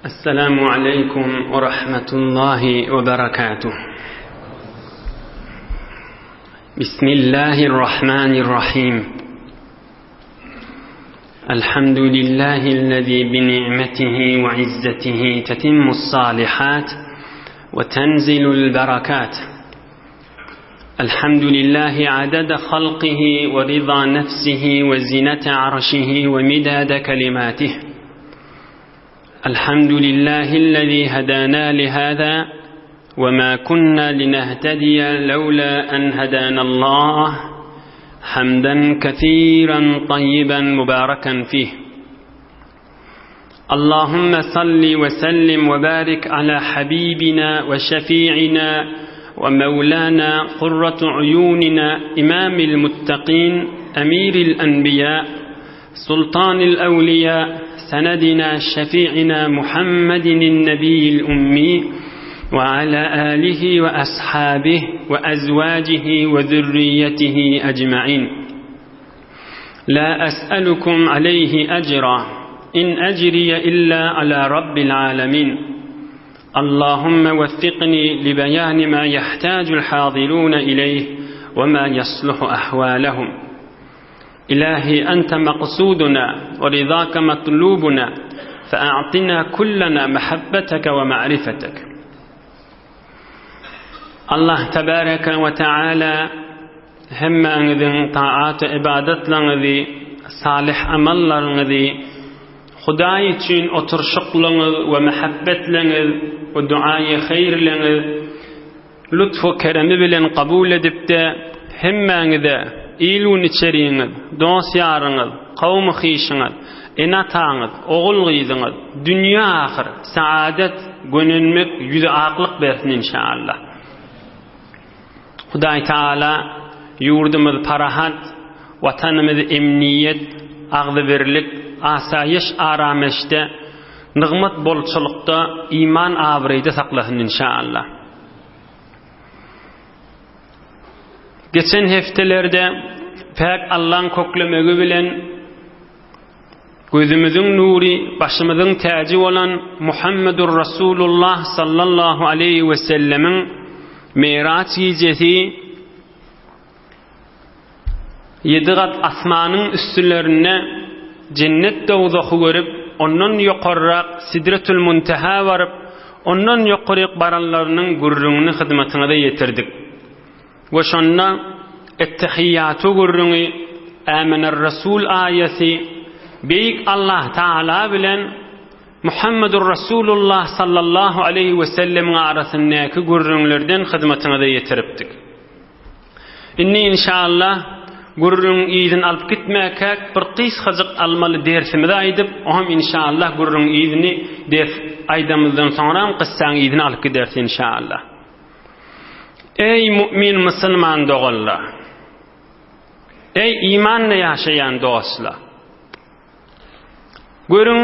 Esselamu aleýkum we rahmetullahi we berekatuh. Bismillahirrahmanirrahim. Elhamdülillahi'llezî bi ni'metihi we izzetihi tetimmus salihat ve tenzilul berekat. الحمد لله عدد خلقه ورضا نفسه وزنة عرشه ومداد كلماته الحمد لله الذي هدانا لهذا وما كنا لنهتدي لولا أن هدانا الله حمدا كثيرا طيبا مباركا فيه اللهم صل وسلم وبارك على حبيبنا وشفيعنا ومولانا قرة عيوننا إمام المتقين أمير الأنبياء سلطان الأولياء سندنا شفيعنا محمد النبي الأمي وعلى آله وأصحابه وأزواجه وذريته أجمعين لا أسألكم عليه أجرا إن أجري إلا على رب العالمين اللهم وفقني لبيان ما يحتاج الحاضرون إليه وما يصلح أحوالهم إلهي أنت مقصودنا ورضاك مطلوبنا فأعطنا كلنا محبتك ومعرفتك Allah tebareke we teala hemmäňiziň taat ybadatlaryňyzy, salyh amallaryňyzy Hudaý üçin oturşyklyňyz we mähebbetleňiz we duaýy haýyrleňiz lutf we keremi bilen kabul edipde hemmäňize il-gün içeriňiz, dost-ýaryňyz, kowmy-hyşyňyz, ene-ataňyz, ogul-gyzyňyz, dünýe-ahyr, saadet, gönenmek, ýüzi aklyk bersin inşaallah. Hudaý Taala ýurdumyzy parahat, Watanymyzy emniýet, agzybirlik, asaýyş arameşde, nygmat bolçulykda, iman abraýda saklasyn inşaallah. Geçen hepdelerde päk Allaň köklemegi bilen gözümiziň nury, başymyzyň täji bolan Muhammedur Rasulullah sallallahu aleýhi we sellemiň Miraç gijesi ýedi gat asmanyň üstülerinde jennet dowzahy görüp, ondan ýokarrak Sidretül Munteha baryp, ondan ýokaryk baranlarynyň gürrüňini hyzmatyňyza ýetirdik. We şonda Ettehiýýatu gürrüňi, Ämener-Resul aýaty, Beýik Allah Tagala bilen Muhammedur Rasulullah sallallahu aleýhi we sellemiň arasyndaky gürrüňlerden hyzmatyňyza ýetiripdik. Indi inşallah gürrüňiň yzyny alyp gitmäkäk bir gysgajyk almaly dersimizi aýdyp, oňam inşallah gürrüňiň yzyny ders aýdamyzdan soňram kyssaň yzyny alyp gideris inşallah. Eý mu'min musulman doganlar! Eý imanla ýaşaýan dostlar! Görüň,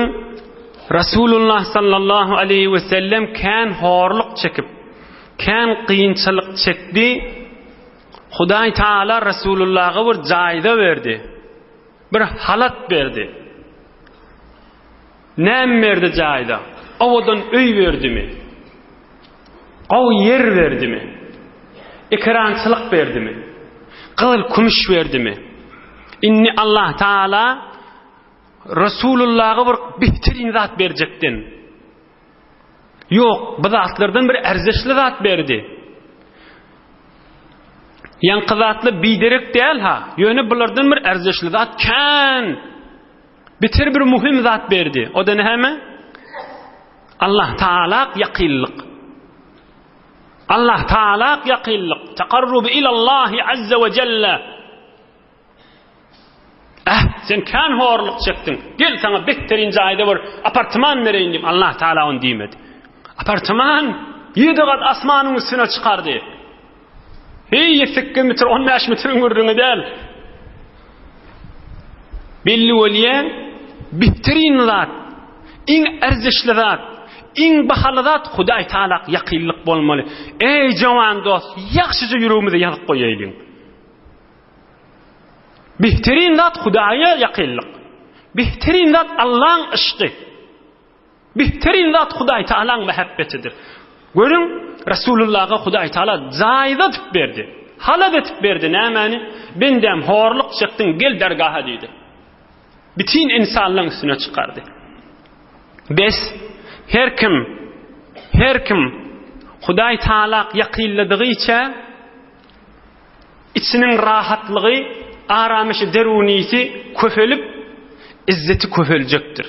Rasulullah sallallahu aleýhi we sellem kän horluk çekip, kän kynçylyk çekdi. Hudaý Taala Rasulullaha bir jaýza berdi. Bir halat berdi. Näme berdi jaýda? Owadan öý berdimi? Gowy ýer berdimi? Ekerançylyk berdimi? Gyzyl kümüş berdimi? Indi Allah Taala Resulullaha bir behterin zat berjekden. Ýok, bu zatlardan bir erzeşli zat berdi. Ýaňky zatlar biderek däl ha, ýöne bulardan bir erzeşli zat kän. Beter bir muhim zat berdi. O da näme? Allah Taala ýakynlyk. Allah Taala ýakynlyk. Takarrub ilallahi azza we jelle. Eh, sen kän horluk çekdiň. Gel saňa betterin jaýda bir apartman bereýin diýip Allah Taala ony diýmedi. Apartman ýedi gat asmanyň üstüne çykardy. Heý, ýetsekki metr, 15 metriň gürrüňi däl. Belli bolýar, betterin zat, iň erzişli zat, iň bahaly zat Hudaý Taala ýakynlyk bolmaly. Eý, jowan dost, ýagşyja ýüregimize ýazyp goýaýlyň. Behterin zat Hudaýa ýakynlyk. Behterin zat Allaň yşky. Behterin zat Hudaý Tagalaň mähebbetidir. Görüň, Resulullaha Hudaý Tagala jaýyz edip berdi. Halat edip berdi nämäni? Bendäm horluk çekdiň, gel dergaha diýdi. Bütin ynsanlaryň üstüne çykardy. Bes, her kim, her kim Hudaý Tagala ýakynladygyça içiniň rahatlygy, aramyşy derunisi köpelip, izzeti köpeljekdir.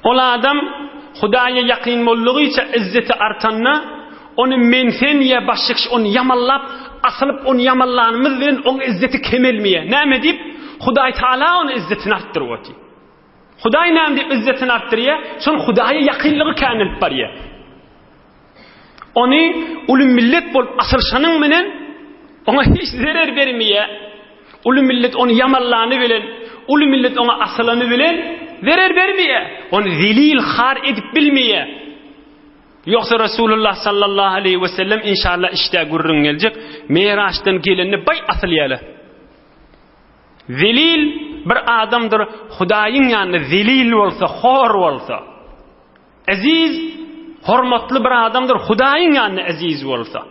Ol adam Hudaýa ýakyn boldugyça izzeti artanda, ony men-sen ýa başga kişi ony ýamanlap, asylyp ony ýamanlanymyz bilen oň izzeti kemelmeýär. Näme diýip? Hudaý Taala ony izzetini artdyryp otyr. Hudaý näme diýip izzetini artdyrýar? Şol Hudaýa ýakynlygy känelip barýar. Ony uly millet bolup asylyşanyň menen oňa hiç zerer bermeýär. Uly millet ony ýamanlany bilen, uly millet oňa asylany bilen zerer bermeýär. Ony zelil, har edip bilmeýär. Ýogsa Resulullah sallallahu aleýhi we sellem inşallah işdä gürrüň geljek, Miraçdan gelende baý asylýarlar. Zelil bir adamdyr, Hudaýyň ýanynda zelil bolsa, hor bolsa. Eziz, hormatly bir adamdyr, Hudaýyň ýanynda eziz bolsa.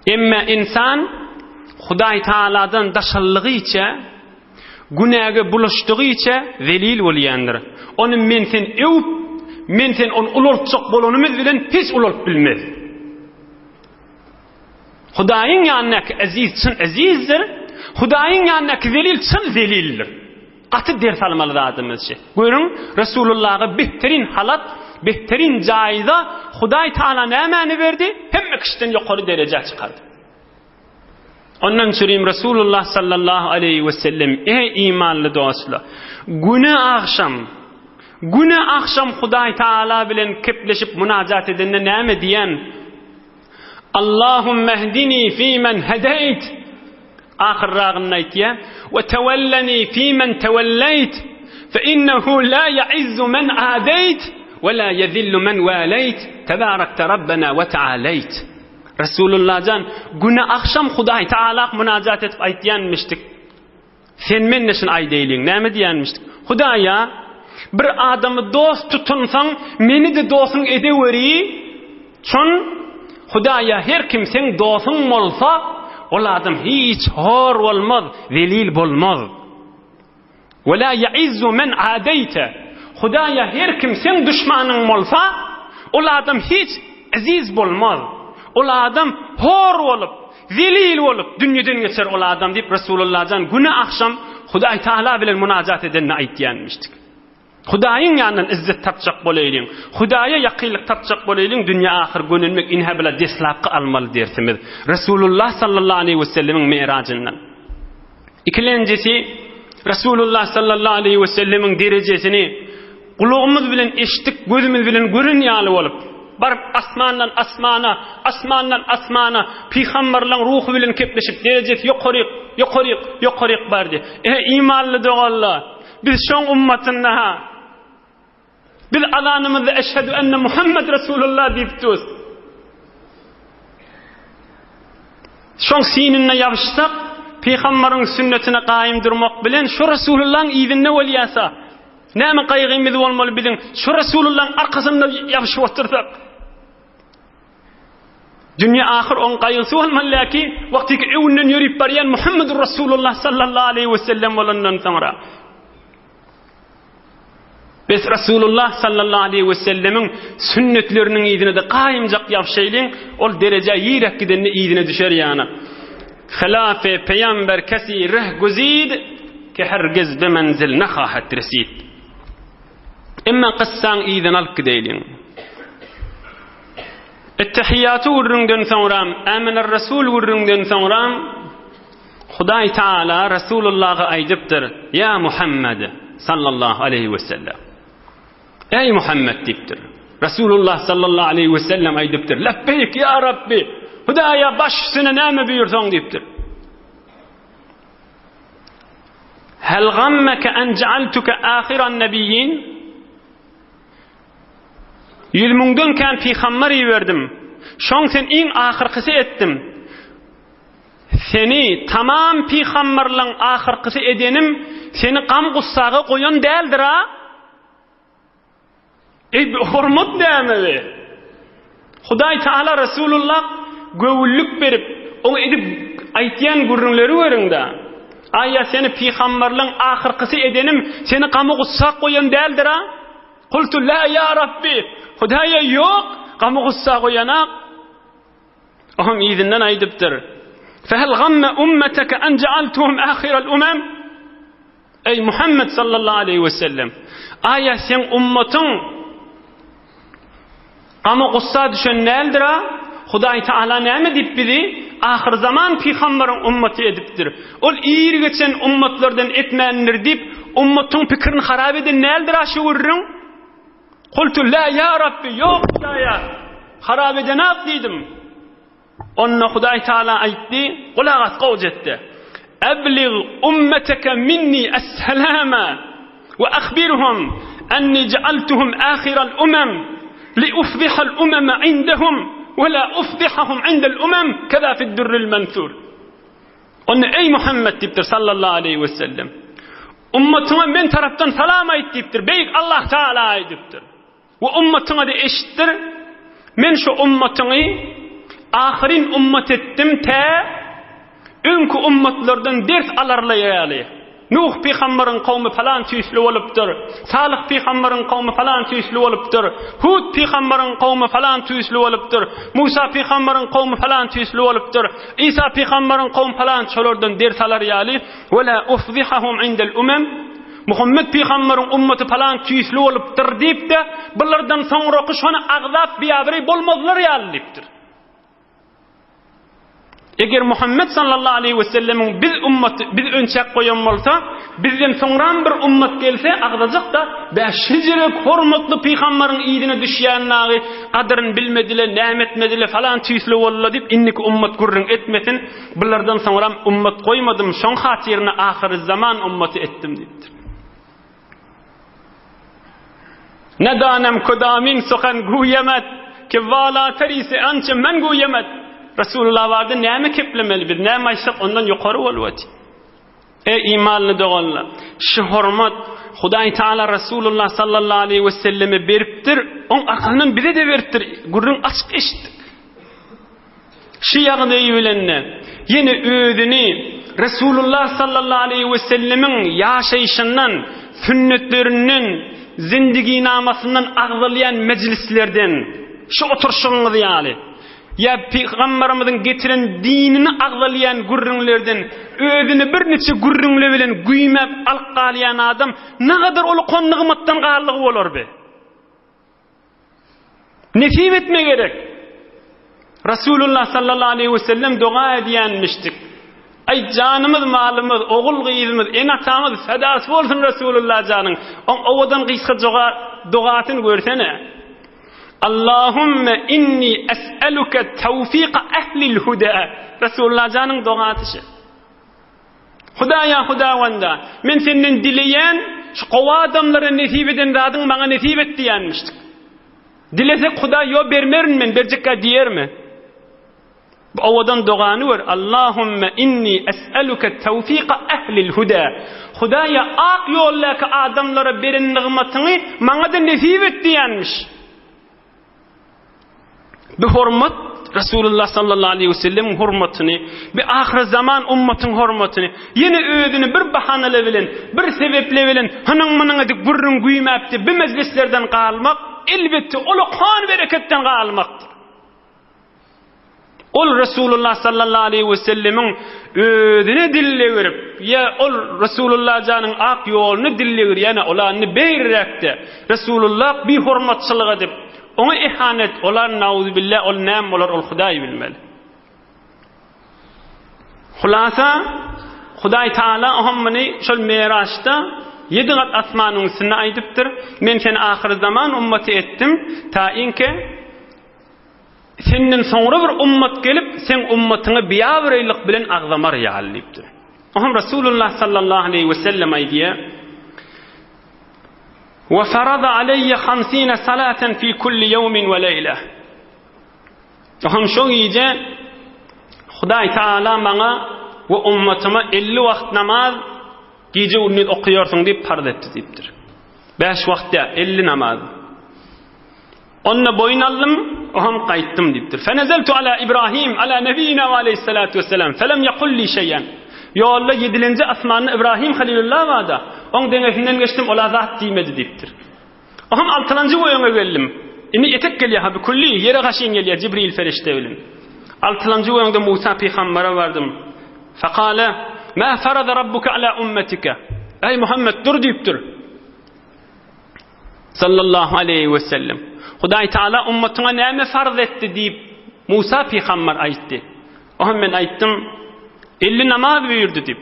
Emme insan Hudaý Taaladan daşallygyça, günäge bulaşdygyça zelil bolýandyr. Ony men sen öwüp, men sen ony ulaltjak bolanymyz bilen hiç ulalyp bilmez. Hudaýyň ýanyndaky eziz çyn ezizdir, Hudaýyň ýanyndaky zelil çyn zelildir. Gaty ders almaly zadymyz şi. Görüň, Resulullaha behterin halat, behterin jaýza Hudaý Taala nämäni berdi? Hemme kişiden ýokary derejä çykardy. Ondan çürim Resulullah sallallahu aleýhi we sellem, eý imanly dostlar, güne agşam, güne agşam Hudaý Taala bilen kepleşip munajat edende näme diýen? Allahumma hdini fi men hedeýt. Ahyrragynda aýtýar, We tewelleni fi men tewelleyt, fe innehu la ya'izzu men adeýt, we la yezillu men waleýt, tebarekte Rabbena we tealeyt. Resulullah jan, güne agşam Hudaý Teala munajat edip aýtýanmyşdyk. Sen mende şuny aýdaýlyň, näme diýýänmişdik? Hudaýa, bir adamy dost tutunsaň, meni-de dostuň edeweri, çon, Hudaýa, her kim seň dostuň bolsa, ol adam hiç hor bolmaz, zelil bolmaz. Ve la ya'izzu men adeýte. Hudaýa, her kim seň duşmanyň bolsa, ol adam hiç eziz bolmaz. Ol adam hor bolup, Zelil bolup, dünýeden geçer ol adam diýip Resulullah jan güni agşam Hudaý Taala bilen munajat edenini aýtýanmyşdyk. Hudaýyň ýanyndan izzet tapjak bolaýlyň. Hudaýa ýakynlyk tapjak bolaýlyň, dünýä ahyr gönenmek inhä bile deslapky almaly dersimiz. Resulullah sallallahu aleýhi we sellemiň merajyndan. Ikilenjisi, Resulullah sallallahu aleýhi we sellemiň derejesini gulagymyz bilen eşitdik, gözümiz bilen gören ýaly bolup, baryp asmandan asmana, asmandan asmana pygamberleň ruhy bilen kepleşip, derejesi ýokaryk, ýokaryk, ýokaryk bardy. Eý, imanly doganlar, biz şoň ummatynda-ha. Biz azanymyzda Eşhedü enne Muhammed Resulullah diýip durus. Şoň sinine ýabyşsak, pygamberiň sünnetine gaýym durmak bilen şu Resulullahyň yzynda bolýasa, näme gaýgymyz bolmaly biziň şu Resulullahyň arkasynda ýabyşyp otursak? Dünýä ahyr oň gaýgysy bolmaly läki, wagtyky öňünden ýörüp barýan Muhammedur Resulullah sallallahu aleýhi we sellem bolandan soňra. Biz Resulullah sallallahu aleýhi we sellemiň sünnetleriniň yzyna-da gaýymjak ýapyşaýlyň, ol derejä ýiräk gidende yzyna düşer ýana. Hilafe peýamber kesi reh güzid, ke hergiz be menzil nahahet resid. Emma kyssaň yzyny alyp gideýliň. Ettehiýaty gürrüňden soňram, Ämener Resul gürrüňden soňram, Hudaý Taala Resulullaha aýdypdyr, Ýa Muhammed, sallallahu aleýhi we sellem. Eý Muhammed diýipdir. Resulullah sallallahu aleýhi we sellem aýdypdyr, Lebbeýk ýa Rabbi, Hudaýa baş üstüne näme buýursaň diýipdir. Hel gammeke en ja'altuke ahiran nebiyyin? Ýüz müňden kän pygamber iberdim. Şoň sen iň ahyrkysy etdim. Seni tamam pygamberleň ahyrkysy edenim seni gam-gussaga goýan däldir-a? Eý, bu hormat näme be? Hudaý Taala Resulullah göwünlik berip, oňa edip aýtýan gürrüňleri görüň-dä. Aýa seni pygamberliň ahyrkysy edenim seni gama-gussa goýan däldir-a? Kultu la ýa Rabbi. Hudaýa ýok, gama-gussa goýanak. Oňam yzyndan aýdypdyr. Fehel gamme ummeteke en ja'altuhum ahiral umam? Eý Muhammet sallallahu aleýhi we sellem! Aýa seň ummatyň gama gussa düşen däldir-a? Hudaý Taala näme diýip bizi ahyrzaman pygambaryň ummaty edipdir? Ol ir geçen ummatlardan etmändir diýip, ummatyň pikirini harap eden däldir-a şu gürrüň? Kultu la ýa Rabbi, ýok Hudaýa, harap edenak diýdim. Onda Hudaý Taala aýtdy, Gulak as gowja et-de. Eblig ummeteke minni es-selama we ahbirhum enni ja'altuhum ahiral umam li ufdihal umama indehum we la ufdihahum indel umam keza fid-durril mensur. Onda eý Muhammet diýipdir sallallahu aleýhi we sellem. Ummatyňa men tarapdan salam aýt diýipdir. Beýik Allah Taala aýdypdyr. We ummatyňa-da eşitdir, Men şu ummatyňy ahyryn ummat etdim tä öňki ummatlardan ders alarlar ýaly. Nuh pygambaryň kowmy palan tüýsli bolupdyr, Salyh pygambaryň kowmy palan tüýsli bolupdyr, Hud pygambaryň kowmy palan tüýsli bolupdyr, Musa pygambaryň kowmy palan tüýsli bolupdyr, Isa pygambaryň kowmy palan şolardan ders alar ýaly, Ve la ufzihahum indel umem Muhammet pygambaryň ummaty palan tüýsli bolupdyr diýip-de, bulardan soňraky şony agzap biabraý bolmazlar ýaly diýipdir. Eger Muhammet sallallahu aleýhi we sellemiň biz ummaty biz önçäk goýan bolsa, bizden soňram bir ummat gelse agzajak-da, bä şejerek hormatly pygambaryň yzyna düşýän dagy gadyryny bilmedile, näme etmedile, falan tüýsli boldular diýip indiki ummat gürrüň etmesin. Bulardan soňram ummat goýmadym, şoň hatyryna ahyryzaman ummaty etdim diýipdir. Nedanem kudamin suhan guýemet, ki walateri se ançe men guýemet. Resulullah barada näme keplemeli biz, näme aýtsak ondan ýokary bolup otyr. Eý imanly doganlar, şu hormat Hudaý Taala Resulullah sallallahu aleýhi we selleme beripdir, oň arkasyndan bize-de beripdir. Gürrüň açyk eşitdik. Şu ýagdaýy bilen-de, ýene özüni Resulullah sallallahu aleýhi we sellemiň ýaşaýşyndan, sünnetlerinden, zindiginamasyndan agzalýan mejlislerden, şu oturyşygyňyz ýaly, ýa Pygamberimiziň getiren dinini agzalýan gürrüňlerden özüni birniçe gürrüňler bilen güýmäp alyp galýan adam nagadar uly nygmatdan galdygy bolar be. Nesip etme gerek. Rasulullah sallallahu aleyhi ve sellem doga edýänmişdik. Aý janymyz, malymyz, ogul gyzymyz, ene-atamyz fedasy bolsun Rasulullah janyň. Oň owadan gysga joga dogasyny görsene. Allahümme inni es'eluke tawfika ehlil huda. Rasulullah janyň dogasy şu. Hudaýa Hudawanda, men senden dileýän, şu gowy adamlara nesip eden zadyňy maňa nesip et diýenmişdik. Dilesek Hudaý ýo bermerin men, berjekkä diýermi? Bu owadan dogany gör, Allahümme inni es'eluke tawfika ehlil huda. Hudaýa ak ýoldaky adamlara beren nygmatyňy maňa-da nesip et diýenmiş. Bu hormat Resulullah sallallahu aleyhi ve sellemiň hormatyny, bu ahyr zaman ummatyň hormatyny, ýene özüni bir bahanaly bilen, bir sebeple bilen hynyň mynyň edip gürrüň güýmäpdi, bu mejlislerden galmak, elbetde uly kan bereketden galmakdyr. Ol Resulullah sallallahu aleyhi ve sellemiň özüne dillegirip, ýa ol Resulullah janyň ak ýoluny dillegir, ýa olany beýräkde Resulullah bi hormatçylyk edip, oňa ihanet, olar nauzubillah, ol näme bolar, ol Hudaý bilmeli. Hulasa, Hudaý Taala oňa muny şol Miraçda ýedi gat asmanyň üstünde aýdypdyr, Men seni ahyrzaman ummaty etdim, ta inke Senden soňra bir ummat gelip, seň ummatyňy biabraýlyk bilen agzamar ýaly diýipdir. Oňam Resulullah sallallahu aleýhi we sellem aýdýar, Wa farada aleýye hamsine salaten fi kulli ýewmin we leýle. Oňam şo gije Hudaý Taala maňa we ummatyma 50 wagt namaz gije-gündiz okaýarsyň diýip parz etdi diýipdir. 5 wagt däl, 50 namaz. Onda boýun aldym, oham gaýtdym diýipdir. Fenezeltu ala Ibrahim, ala nebiyina we aleyhissalatu vesselam, felem yekul li şey'en. Ýolda ýedilenji asmanda Ibrahim Halilullah barda, oň deňesinden geçdim, ola zat diýmedi diýipdir. Oham altylanjy göýüňe geldim. Indi etek gelýär ha bükülli, ýere gaşyn gelýär Jibril perişde bilen. Altylanjy göýüňde Musa pygambere bardym. Fekale, Ma farada rabbuka ala ummetike. Eý Muhammed dur diýipdir. Sallallahu aleýhi we sellem. Hudaý Taala ummatyňa näme farz etdi diýip Musa pygamber aýtdy. Oňa men aýtdym, 50 namaz buýurdy diýip.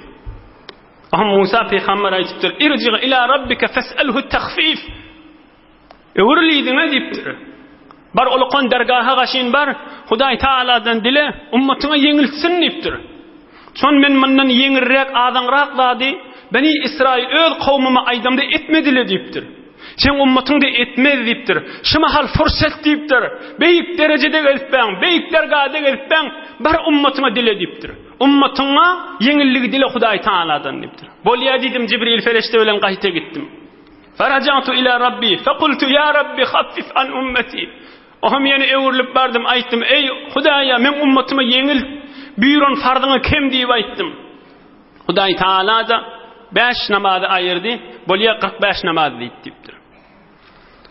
Oňa Musa pygamber aýdypdyr, Irji ila rabbika fes'alhu tahfif. Öwrül yzyňa diýipdir. Bar ulukan dergaha gaşyn bar, Hudaý Taaladan dile, ummatyňa ýeňiltsin diýipdir. Şon men mundan ýeňilräk, azaňrak zady Beni Israil öz kowmuma aýdamda etmedile diýipdir. Seň ummatyň-da etmez diýipdir. Şu mahal fursat diýipdir. Beýik derejede gezipbäň, beýik dergahda gezipbäň, bar ummatyňa dile diýipdir. Ummatyňa ýeňilligi dile Hudaý Taaladan diýipdir. Bolýa diýdim, Jibril perişde bilen gaýta gitdim. Farajatu ila Rabbi, fekultu ýa Rabbi haffif an ummeti. Oňam ýene öwrülip bardym, aýtdym, Eý, Hudaýa, meň ummatyma ýeňil, buýran farzyňy kem diýip aýtdym. Hudaý Taala-da bäş namazy aýyrdy, bolýa 45 namaz diýip diýipdir.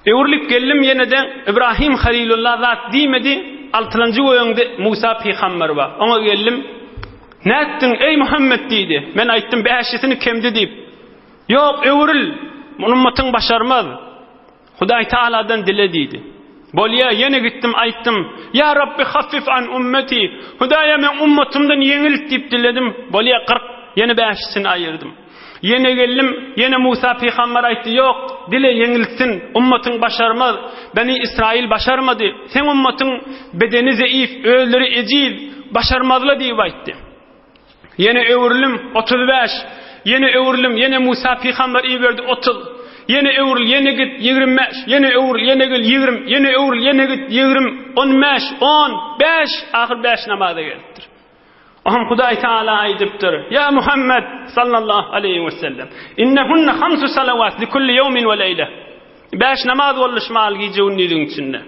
Öwrülip geldim ýene-de Ibrahim Halilullah zat diýmedi, altylanjy göýüňde Musa pygamber bar. Oňa geldim. Nätdiň, eý Muhammet diýdi. Men aýtdym, bäşisini kemdi diýip. Ýok, öwrül, muny ummatyň başarmaz. Hudaý Tagaladan dile diýdi. Bolýa, ýene gitdim, aýtdym, Ýa Rabbi haffif an ummeti, Hudaýa meň ummatymdan ýeňilt diýip diledim. Bolýa, 40, ýene bäşisini aýyrdym. Ýene geldim, ýene Musa pygamber aýtdy, Ýok, dile ýeňiltsin, ummatyň başarmaz. Beni Israil başarmady. Seň ummatyň bedeni zeýif, özleri ejiz, başarmazla diýip aýtdy. Ýene öwrülim, 35. Ýene öwrülim, ýene Musa pygamber iberdi, 30. Ýene öwrül, ýene git, 25. Ýene öwrül, ýene gel, 20. Ýene öwrül, ýene git, 20. 15, 10, 5, ahyr 5 namaza gelipdir. Oňa Hudaý Taala aýdypdyr: "Ýa Muhammed sallallahu aleýhi we sellem, innehunne hamsu salawat li kulli ýewmin we leýle." Bäş namaz boldy şu mahal gije-gündiziň içinde.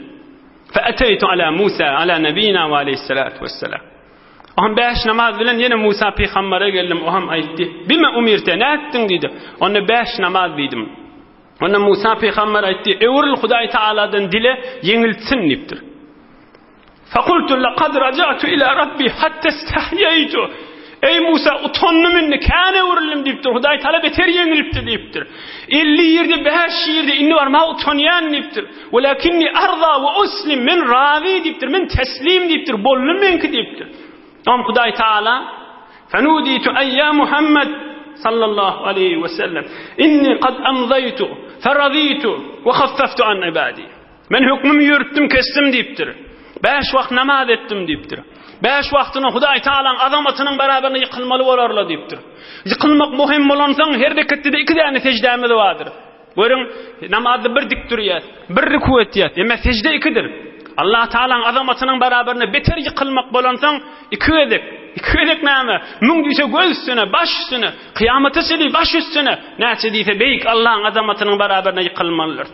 Fe eteytu ala Musa ala nebina we aleyhissalatu vesselam. Oňam bäş namaz bilen ýene Musa pygambere geldim, o hem aýtdy, Bime umirte, nätdiň diýdi. Onda bäş namaz diýdim. Onda Musa pygamber aýtdy, Öwrül Hudaý Taaladan dile, ýeňiltsin diýipdir. Fakultu laqad raja'tu ila rabbi hatta istahyaytu. Eý Musa, utandym indi, kän öwrüldim diýipdir. Hudaý Taala beter ýeňilipdi diýipdir. 50 ýerde, 5 ýerde indi barma utanýan diýipdir. Welakinni arza we uslim, men razy diýipdir, men teslim diýipdir, boldum meňki diýipdir. Oňa Hudaý Taala Fenuditu ay ya Muhammed sallallahu aleyhi ve sellem inni kad amzaytu feraditu ve haffaftu an ibadi. Men hökmümi ýörütdim, kesdim diýipdir. Bäş wagt namaz etdim diýipdir. Bäş wagtyna Hudaý Taalaň azamatynyň beraberine ýykylmaly bolarlar diýipdir. Ýykylmak muhim bolansoň her reketde-de iki däne seždämiz bardyr. Görüň, namazda bir dik durýas, bir ruku etýäs, emma sejde ikidir. Allah Taalaň azamatynyň beraberine beter ýykylmak bolansoň, iki gezek, iki gezek näme? Müň diýse göz üstüne, baş üstüne, kyýamata çenli baş üstüne, näçe diýse beýik Allahyň azamatynyň beraberine ýykylmalydyr.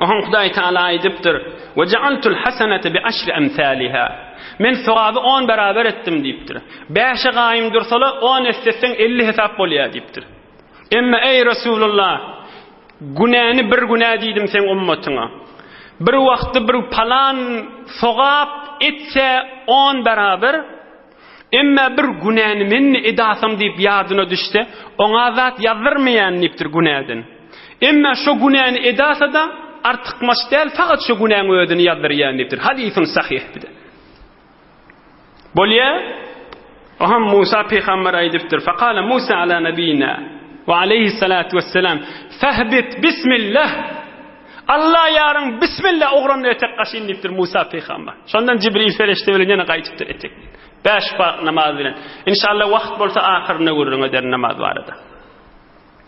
Oňa Hudaý Taala aýdypdyr: "Ve ja'altul hasanata bi aşri emsaliha." Men sogaby on beraber etdim diýipdir. Bäşe gaýym dursala, on esse etseň 50 hesap bolýar diýipdir. Emma eý Resulullah, günäni bir günä diýdim seň ummatyňa. Bir wagtda bir palan sogap etse on beraber, emma bir günäni men edasam diýip ýadyna düşse, oňa zat ýazdyrmaýan diýipdir günäden. Emma şo günäni edasa-da artykmaç däl, fakat şo günäň özüni ýazdyrýan diýipdir. Hadysyn sahyh bir de. Bolýa? Oňa Musa pygamber aýdypdyr. Fakala Musa ala nabina we aleyhi salatu vesselam fehbit bismillah. Allah ýaryň bismillah ugrunda etek gaşyn diýipdir Musa pygamber. Şondan Jibril perişde bilen ýene gaýdypdyr etek. Bäş wagt namaz bilen. Inşallah wagt bolsa ahyrynda gürrüň ederin namaz barada.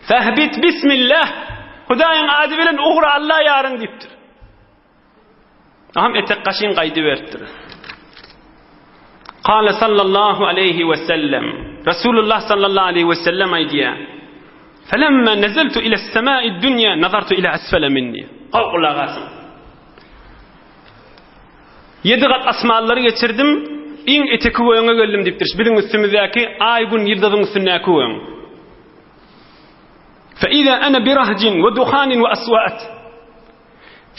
Fehbit bismillah. Hudaýyň ady bilen ugra Allah ýaryň diýipdir. Aham etek gaşyn gaýdyberipdir. Kale sallallahu aleyhi ve sellem. Resulullah sallallahu aleyhi ve sellem aýdýar. Felemma nezeltu ila semai dunya nazartu ila asfala minni. Gowy gulak asyň. Ýedi gat asmanlary geçirdim, iň eteki göňe geldim diýipdir. Biziň üstümizdäki aý, gün, ýyldyzyň üstündäki göň. Fe iza ana bi rahjin we duhanin we aswat.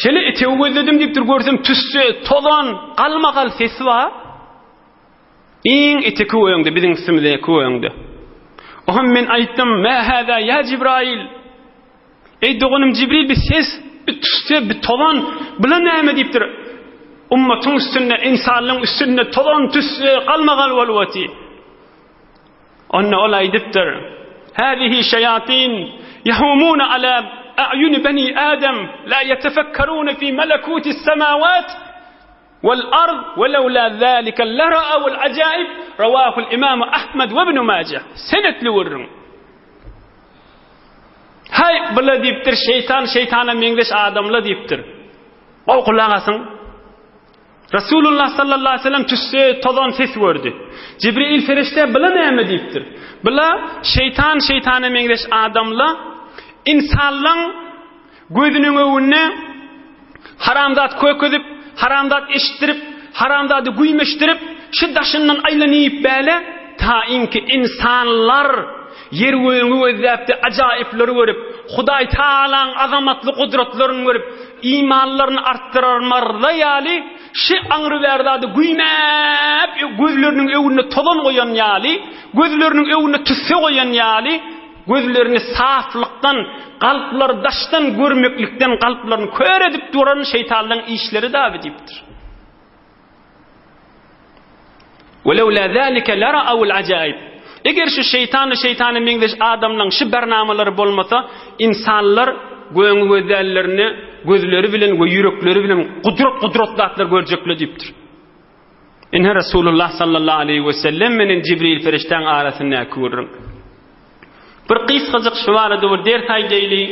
Şeýle etegi gözledim diýipdir, görsem tüsse, tozan, galmagal sesi bar. Iň eteki göňde, biziň üstümizdäki göňde. Oňa men aýtdym, "Mä hâzâ ýa Jibrail?" Eý doganym Jibril bir ses, bir tüsse, bir tozan, bula näme diýipdir. Ummatyň üstünde, ynsanlygyň üstünde tozan, tüsse, galmagal bolup oty. Onda ol aýdypdyr, Häzihi şeýatin ýahumuna ala a'ýuni beni Adam la ýetefekkerune fi malakutis semawat wal ard we lewla zalika lara'awul ajaib rawahul imam Ahmed we ibn Majah. Senetli gürrüň. Haý, bula diýipdir, şeýtan şeýtana meňzeş adamla diýipdir. Gowy gulak asyň. Resulullah sallallahu aleyhi ve sellem tüsse tozan ses gördi. Jibril ferişte bula näme diýipdir? Bula şeýtan şeýtana meňzeş adamla insanlaň gözüniň öňünde Haram zat kökezip, haram zat eşitdirip, haram zady güýmeşdirip, şu daşyndan aýlanyp bäle, tainki ynsanlar ýer-gögüňi gözläp-de ajaýyplary görüp, Hudaý Tagalaň azamatly gudratlaryny görüp, imanlaryny artdyrarmarza ýaly, şi aňry-bäri zady güýmäp, gözleriniň öňünde tozan goýan ýaly, gözleriniň öňünde tüsse goýan ýaly, Gözlerini saflykdan, kalplary daşdan görmeklikden kalplaryny kör edip duran şeýtanlaryň işleri daby diýipdir. Welewla zalika lara'awul ajaib. Eger şu şeýtan we şeýtana meňzeş adamlaryň şu barnamalary bolmasa, insanlar göňi gözlärlerine gözleri bilen we ýürekleri bilen gudrat-gudrat zatlar görjekler diýipdir. Ine Resulullah sallallahu aleýhi we sellem menen Jibril perişdäň arasyndaky gürrüň. Bir gysgajyk şu barada bir ders aýdaýly.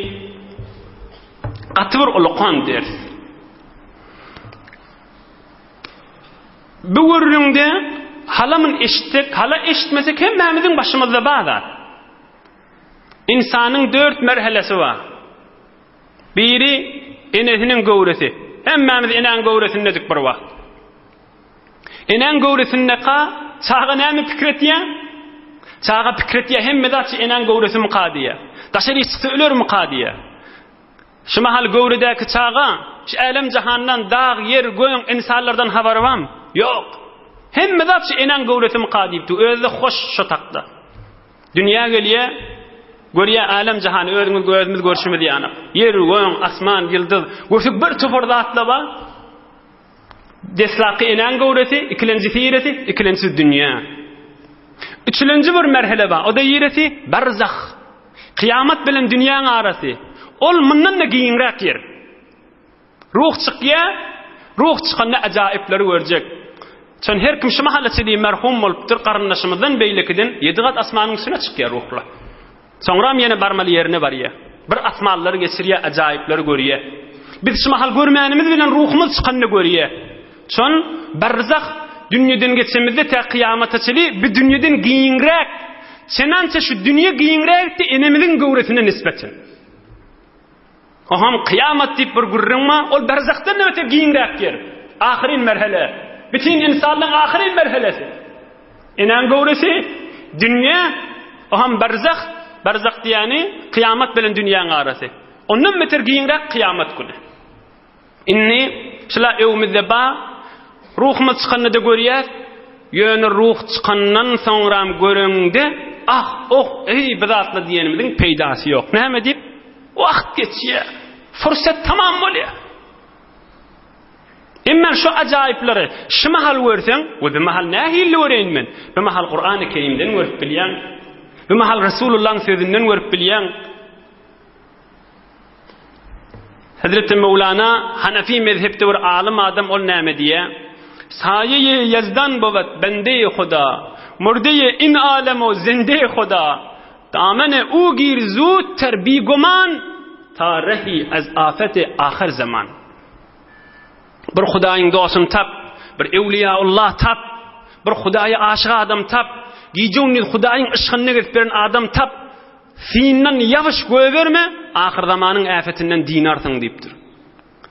Gaty bir ulukan ders. Bu gürrüňde halamyn eşitsek, hala eşitmesek hemmämiziň başymyzda bar zat. Ynsanyň dört merhelesi bar. Biri enesiniň göwresi. Hemmämiz enäň göwresindedik bir wagt. Enäň göwresindeka çaga näme pikir etýär? Çaga pikir etýär, hemme zat şu enäň göwresimika diýýär. Daşary çyksa ölermika diýýär. Şu mahal göwredäki çaga şu älem jahandan, dag, ýer, göň, ynsanlardan habary barmy? Ýok. Hemme zat şu enäň göwresimika diýipdi. Özi-de hoş şo takda. Dünýä gelýär, görýär älem-jahany özüňiz gözümiz görşümiz ýaly. Ýer, göň, asman, ýyldyz, görsek bir topar zatlar bar. Deslapky enäň göwresi, ikilenjisi ýeresi, ikilenjisi dünýä. Üçülenji bir merhele bar, o-da ýeresi barzah. Kyýamat bilen dünýäň arasy. Ol mundan-da giňräk ýer. Ruh çykýa, ruh çykanda ajaýyplary görjek. Çün her kim şu mahala çenli merhum bolupdyr, garyndaşymyzdan beýlekiden ýedi gat asmanyň üstüne çykýar ruhlar. Soňram ýene barmaly ýerine barýar. Bir asmanlary geçirýär, ajaýyplary görýär. Biz şu mahal görmänimiz bilen ruhumyz çykanda görýär. Çün barzah dünýeden geçemizde tä kyýamata çenli bu dünýeden giňräk. Çenança şu dünýe giňräkdi enemiziň göwresine nisbeten. Oham kyýamat diýip bir gürrüň bar, ol berzahdan-da beter giňräk ýer. Ahyryn merhele. Bütin ynsanlygyň ahyryn merhelesi. Enäň göwresi, dünýä, oham berzah, berzah diýýäni kyýamat bilen dünýäň arasy. Ondan beter giňräk kyýamat güni. Indi şula öwümizde bar, ruhumyz çykanda-da görýäs, ýöne ruh çykandan soňram göreňde, ah, oh, eý, bu zatlar diýenimiziň peýdasy ýok. Näme diýip? Wagt geçýär, fursat tamam bolýar. Emma şu ajaýyplary şu mahal görseň, we bu mahal nähili göreýin men? Bu mahal Kurany Kerimden görüp bilýäň. Bu mahal Resulullahyň sözünden görüp bilýäň. Hezreti Möwlana Hanefi mezhepde bir alym adam ol näme diýýär? Saýeýe Ýezdan bowat bendeýi Huda, murdeýe in alem-u zendeýi Huda, damene u gir zudter biguman, ta rehi az afeti ahyr zaman. Bir Hudaýyň dostuny tap, bir Ewliýaullah tap, bir Hudaýa aşyk adam tap, gije-gündiz Hudaýyň yşgynda gezip ýören adam tap, Syndan ýabyş goýberme, ahyrzamanyň äfetinden dynarsyň diýipdir.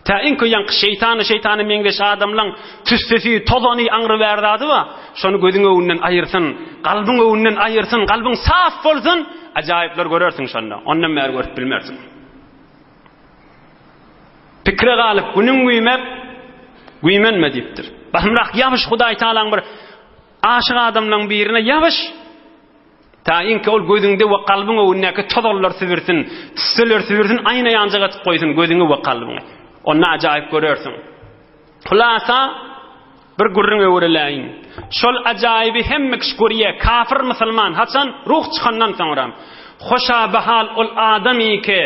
Tä iňki ýaňky şeýtana şeýtana meňzeş adamlaň tüssesi, tozany aňry bäri zady bar. Şony gözüň öňünden aýyrsyn, kalbyň öňünden aýyrsyn, kalbyň saf bolsun, ajaýyplar görersiň şonda. Ondan bäri görüp bilmersiň. Pikire galyp günüň güýmep, güýmenme diýipdir. Basymrak ýabyş Hudaý Tagalaň bir aşyk adamlaň birine ýabyş. Taýynki ol gözüňde we kalbyň öňündäki tozanlar sübürsin, tüsseler sübürsin, aýna ýanjak etip goýsun gözüňi we kalbyňy. Onda ajaýyp görersiň. Hulasa, bir gürrüň öwrüläýin. Şol ajaýyby hemme kişi görýär, kafir, musulman, haçan? Ruh çykandan soňra. Hoşabahal ol adamyke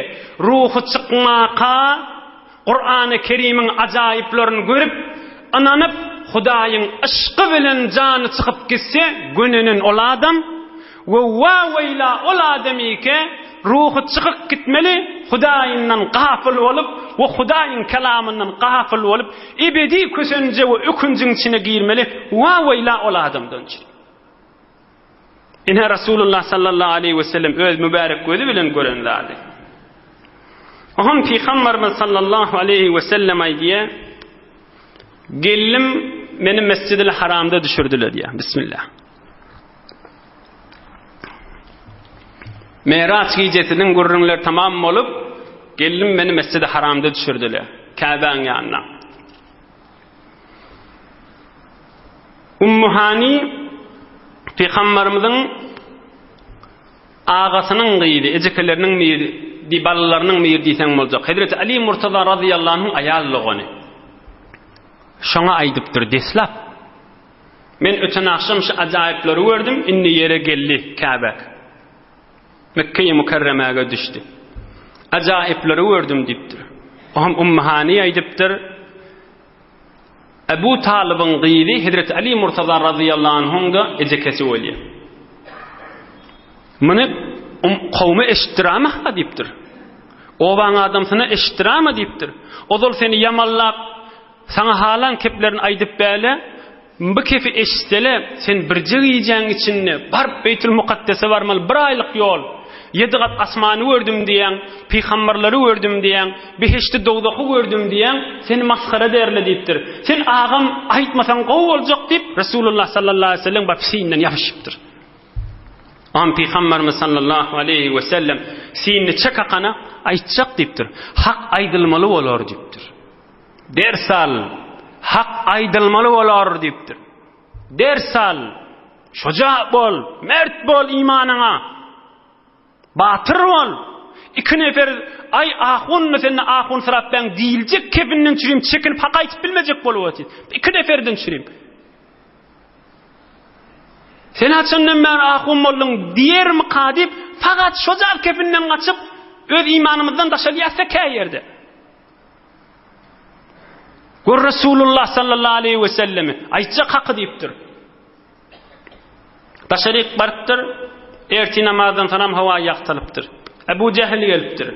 ruhy çykmaka, Kurany Kerimiň ajaýyplaryny görüp, ynanyp, Hudaýyň yşky bilen jany çykyp gitse, gönenen ol adam, we wa-weýla ol adamyke ruhy çykyp gitmeli, Hudaýyndan gapyl bolup we Hudaýyň kelamyndan gapyl bolup, ebedi kösenje we ökünjiň içine girmeli, wa-weýla ol adamdan üçin. Ine Rasulullah sallallahu aleýhi we sellem öz mübärek gözi bilen gören zady. Oňam Pygamberimiz sallallahu aleýhi we sellem aýdýar, Geldim, meni Mesjidil Haramda düşürdiler diýýär. Bismillah. Miraç gijesiniň gürrüňleri tamam bolup, geldim meni Mesjidi Haramda düşürdiler. Käbäň ýanyna. Ummu Hani pygamberimiziň agasynyň gyzy, ejekeleriniň biri, di balalarynyň biri diýseň boljak. Hezreti Ali Murtaza razyýallahu anhuň aýal dogany. Şoňa aýdypdyr deslap. Men öten agşam şu ajaýyplary gördüm, indi ýere geldi Käbe. Mekge-i Mükerremäge düşdi. Ajaýyplary gördüm diýipdir. Oňam Ummu Hani aýdypdyr. Ebu Talybyň gyzy Hezreti Ali Murtaza razyýallahu anhuň-da ejekesi bolýar. Muny um, kowma eşitdirama-ha diýipdir. Obaň adamsyna eşitdirama diýipdir. Ozal seni ýamallap, Saňa halan keplerini aýdyp bäle, bu kepi eşitsele, sen birje gijäň içinde baryp Beýtül Mukaddese barmaly bir aýlyk ýol. Ýedi gat asmany gördüm diýýäň, pygamberleri gördüm diýýäň, behişdi dowzahy gördüm diýýäň, seni masgara ederler diýipdir. Sen agam aýtmasaň gowy boljak diýip, Resulullah sallallahu aleýhi we sellem baryp syýyndan ýapyşypdyr. Am Pygamberimiz sallallahu aleýhi we sellem syýyny çek akana aýtjak diýipdir. Hak aýdylmaly bolar diýipdir. Ders al! Hak aýdylmaly bolar diýipdir. Ders al! Şoja bol, mert bol imanyňa. Batyr bol. Iki nefer aý ahunmy sende ahun syrap bäň diýiljek kepinden çürim çekinip hak aýtyp bilmejek bolup otyr. Iki neferden çürim. Sen haçandan bäri ahun bolduň diýermika diýip, fakat şoja kepinden gaçyp öz imanymyzdan daşalýarsa kä ýerde. Gör Resulullah sallallahu aleyhi ve sellemi aýtjak haky diýipdir. Daşaryk barypdyr. Erti namazdan soňam howa ýagtylypdyr. Ebu Jehil gelipdir.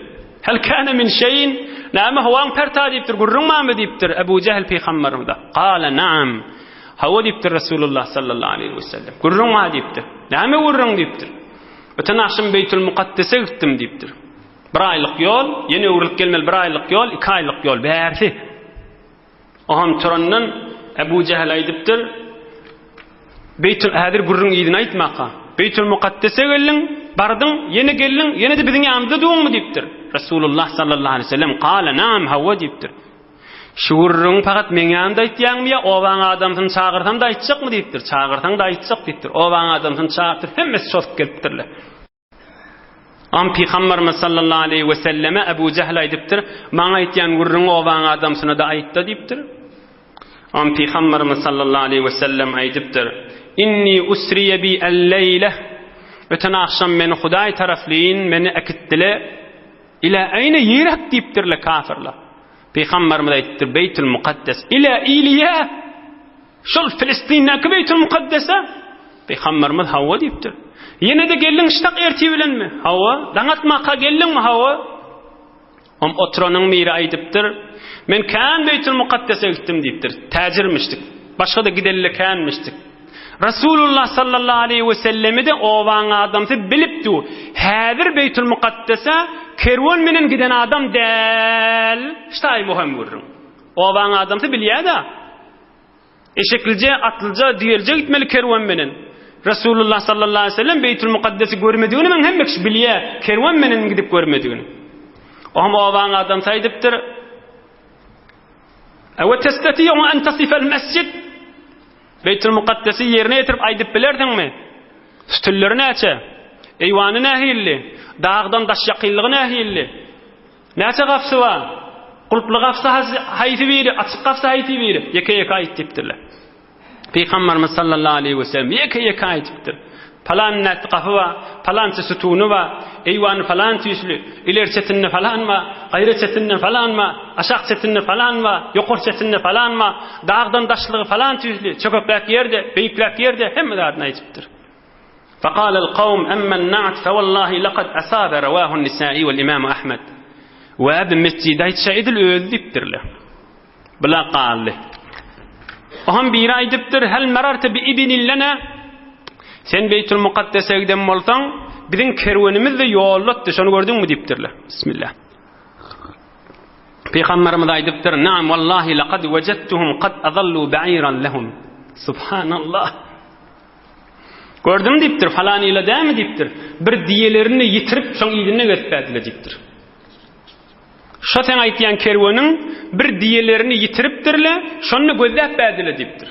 Hel kana min şeyin? Näme howaň perta diýipdir, gürrüň barmy diýipdir Ebu Jehil pygamberimize. Gala naam. Hawa diýipdir Resulullah sallallahu aleyhi ve sellem. Gürrüň bar diýipdir. Näme gürrüň diýipdir. Öten agşam Beýtül Mukaddese gitdim diýipdir. Bir aýlyk ýol, ýene öwrülip gelmeli bir aýlyk ýol, iki aýlyk ýol, bärsi. Oňam turandan Ebu Jehil aýdypdyr, Beýtül, häzir gürrüň yzyny aýtmaka. Beýtül Mukaddese geldiň, bardyň, ýene geldiň, ýene-de biziň ýanymyzda duňmy diýipdir. Resulullah sallallahu aleyhi ve sellem, Kale naam, hawa diýipdir. Şu gürrüňi pakat meň ýanymda aýtýaňmy ýa obaň adamsyny çagyrsam-da aýtjakmy diýipdir. Çagyrsaň-da aýtjak diýipdir. Obaň adamsyny çagyrypdyr, hemmesi çozup gelipdirler. Am Pygamberimiz sallallahu aleýhi we selleme Ebu Jehl aýdypdyr, Maňa aýtýan gürrüňi obaň adamsyna-da aýt-da diýipdir. Am Pygamberimiz sallallahu aleýhi we sellem aýdypdyr, Inni usriye bi el-leýle Öten agşam meni Hudaý taraflyn meni äkitdile ila aýna ýerek diýipdirle kafirler. Pygamberimiz aýdypdyr, Beýtül Mukaddes ila Iliýa Şol Filistindäki Beýtül Mukaddese? Pygamberimiz hawa diýipdir. Ýene-de geldiň ştak ertir bilenmi? Hawa. Daň atmaka geldiňmi? Hawa. Om oturanyň biri aýdypdyr. Men kän Beýtül Mukaddese gitdim diýipdir. Täjirmişdik. Başga-da gidelli känmişdik. Rasulullah sallallahu aleyhi ve sellemi de obaň adamsy bilipdi. Häzir Beýtül Mukaddese kerwen menen giden adam däl. Ştaý möhüm gürrüň. Obaň adamsy bilýä-de. Eşeklije, atlyja, düýelije gitmeli kerwen menen. Resulullah sallallahu aleyhi ve sellem Beýtül Mukaddesi görmedigini men hemme kişi bilýä, kerwen menen gidip görmedigini. Oňam obaň adamsy aýdypdyr. Ewe testati'u en tasifel mesjid? Beýtül Mukaddesi ýerine ýetirip aýdyp bilersiňmi? Sütünleri näçe? Eýwany nähilli? Dagdan daş ýakynlygy nähilli? Näçe gapysy bar? Gulply gapysy haýsy biri, açyk gapysy haýsy biri? Ýeke-ýeke aýt diýipdirler. Pygamberimiz sallallahu aleyhi ve sellem ýeke-ýeke aýdypdyr. Palan näçe gapy bar, palança sütüni bar, eýwany falan tüýsli, ileri çetinde falan bar, gaýra çetinde falan bar, aşak çetinde falan bar, ýokary çetinde falan bar, dagdan daşlygy falan tüýsli, çökekräk ýerde, beýikräk ýerde hemme zadyny aýdypdyr. Faqalal kawm emmen na'at fewallahi laqad asabe rawahun nisai wal imam Ahmed. We bi mesjide aýtşa edil özi diýipdirler. Bula galdy. Oňam biri aýdypdyr, Hel mararta bi ibnin lena? Sen Beýtul Mukaddese giden bolsaň, biziň kerwenimiz-de ýoldatdy, şony gördüňmi diýipdirler. Bismillah. Pygamberimiz aýdypdyr, Naam wallahi laqad wajadtuhum qad adallu ba'iran lahum. Subhanallah. Gördüm diýipdir, falan ýyla dämi diýipdir. Bir diýelerini ýitirip, şoň yzynda gezip bädile diýipdir. Şo seň aýtýan kerweniň bir diýelerini ýitiripdirle, şony gözläp bädile diýipdir.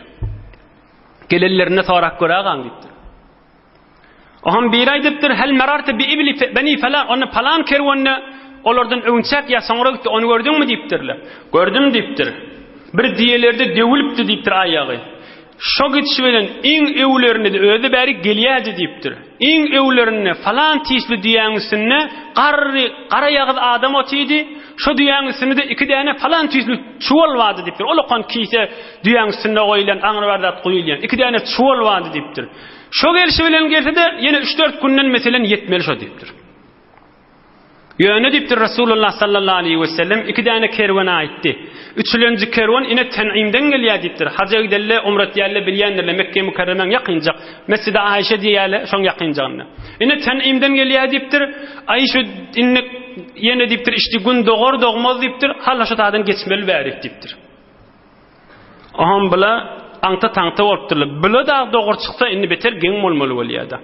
Gelenlerinde sorap gör agaň diýipdir. Oňam biri aýdypdyr, Hel mararta bi ibli beni falan, ony palan kerwenine olardan öňçäk ýa soňra gitdi, ony gördüňmi diýipdirler. Gördüm diýipdir. Bir diýelerde döwülipdi diýipdir aýagy. Şo gidişi bilen iň öwlerinde-de özi bärik gelýärdi diýipdir. Iň öwlerinde falan tüýsli düýäň üstünde garry, garaýagyz adam otydy. Şo düýäň üstünde-de iki däne falan tüýsli çuwal bardy diýipdir. Ulakan kise düýäň üstünde goýulýan, aňry bir zat guýulýan. Iki däne çuwal bardy diýipdir. Şo gelşi bilen gelse-de, ýene üç-dört günden meselen ýetmeli şo diýipdir. Ýöne diýipdir Resulullah sallallahu aleýhi we sellem iki däne kerwene aýtdy. Üçülenji kerwen ine Ten'imden gelýär diýipdir. Haja gidelle, umra etýärler bilýändirler Mekge Mükerremäň ýakynjak Mesjidi Aişe diýýärler şoň ýakynjagynda. Ine Ten'imden gelýär diýipdir. Aý şu indi ýene diýipdir içdi gün dogar dogmaz diýipdir. Hala şu taýdan geçmeli bärik diýipdir. Oňam bula aňta-taňta bolupdyrlar. Bula dag dogry çyksa indi beter geň bolmaly bolýar-da.